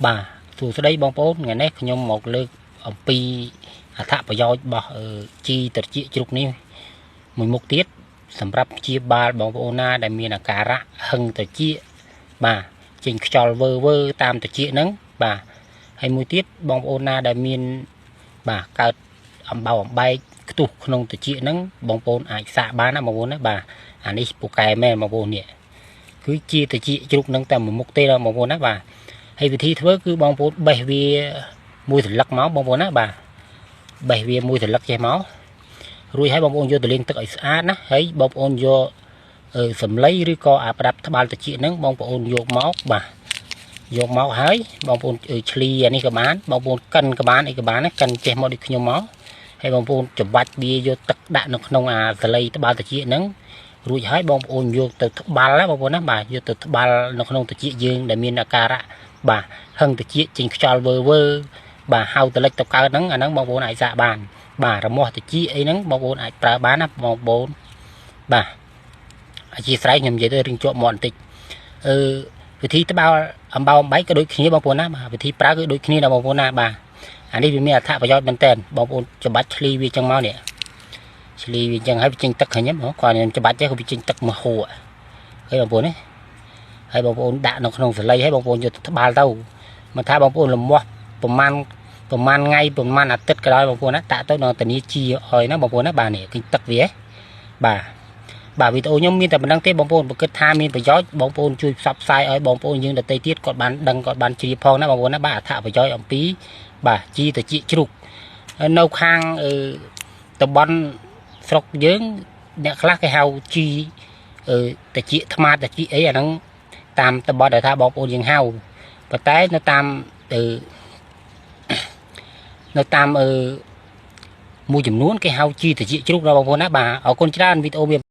បាទសួស្តីបងប្អូនថ្ងៃនេះខ្ញុំមកលើកអំពីអត្ថប្រយោជន៍របស់ជីត្រចៀកជ្រូកនេះមួយមុខទៀតសម្រាប់ព្យាបាលបងប្អូនណាដែលមានអាការៈហឹងត្រចៀកបាទចេញខ្យល់វើវើតាមត្រចៀកហ្នឹងបាទហើយមួយទៀតបងប្អូនណាដែលមានបាទកើតអំបៅអំបែកខ្ទុះក្នុងត្រចៀកហ្នឹងបងប្អូនអាចសាកបានណាបងប្អូនណាបាទអានេះពូកែមែនបងប្អូននេះគឺជាត្រចៀកជ្រូកហ្នឹងតែមួយមុខទេណាបងប្អូនណាបាទ ហើយវិធីធ្វើគឺបងប្អូនបេះវាមួយសន្លឹកមកបងប្អូនណាបាទបេះវាមួយសន្លឹកចេះមករួចហើយបងប្អូនយកទៅលាងទឹកឲ្យស្អាតណាហើយបងប្អូនយកសំឡីឬក៏អាប្រដាប់ត្បាល់ត្រចៀកហ្នឹងបងប្អូនយកមកបាទយកមកហើយបងប្អូនឆ្លីអានេះក៏បានបងប្អូនកិនក៏បានអីក៏បានណាកិនចេះមកដូចខ្ញុំមកហើយបងប្អូនច្បាច់វាយកទឹកដាក់នៅក្នុងអាសលីត្បាល់ត្រចៀកហ្នឹងរួចហើយបងប្អូនយកទៅត្បាល់ណាបងប្អូនណាបាទយកទៅត្បាល់នៅក្នុងត្រចៀកយើងដែលមានអាការៈបាទហឹងត្រចៀកចេញខ្យល់វើវើបាទហៅតលិចទៅកើតហ្នឹងអាហ្នឹងបងប្អូនអាចសាកបានបាទរមាស់ត្រចៀកអីហ្នឹងបងប្អូនអាចប្រើបានណាបងប្អូនបាទអធិស្ឋានខ្ញុំនិយាយទៅរឿងជាប់មាត់បន្តិចអឺវិធីត្បាល់អំបៅអំបែកក៏ដូចគ្នាបងប្អូនណាបាទវិធីប្រើគឺដូចគ្នាណាបងប្អូនណាបាទអានេះវាមានអត្ថប្រយោជន៍មែនតើបងប្អូនច្បាច់ឆ្លីវាចឹងមកនេះឆ្លីវាចឹងហើយវាចេញទឹកឃើញទេគាត់ខ្ញុំច្បាច់ចេះក៏វាចេញទឹកមកហួរឃើញបងប្អូនទេហើយបងប្អូនដាក់នៅក្នុងសលៃហើយបងប្អូនយកទៅត្បាល់ទៅមិនថាបងប្អូនលមាស់ប្រមាណប្រមាណថ្ងៃប្រមាណអាទិត្យក៏ដោយបងប្អូនណាដាក់ទៅនៅធានាជាឲ្យណាបងប្អូនណាបាទនេះឃើញទឹកវាបាទបាទវីដេអូខ្ញុំមានតែប៉ុណ្្នឹងទេបងប្អូនបើគិតថាមានប្រយោជន៍បងប្អូនជួយផ្សព្វផ្សាយឲ្យបងប្អូនយើងដទៃទៀតគាត់បានដឹងគាត់បានជ្រាបផងណាបងប្អូនណាបាទអត្ថប្រយោជន៍អំពីបាទជីត្រចៀកជ្រូកនៅខាងអឺតំបន់ស្រុកយើងអ្នកខ្លះគេហៅជីអឺត្រចៀកថ្មាត្រចៀកអីអាហ្នឹងតាមតំបន់ដែលថាបងប្អូនយើងហៅប៉ុន្តែនៅតាមអឺនៅតាមអឺមួយចំនួនគេហៅជីត្រចៀកជ្រូកដល់បងប្អូនណាបាទអរគុណច្រើនវីដេអូមាន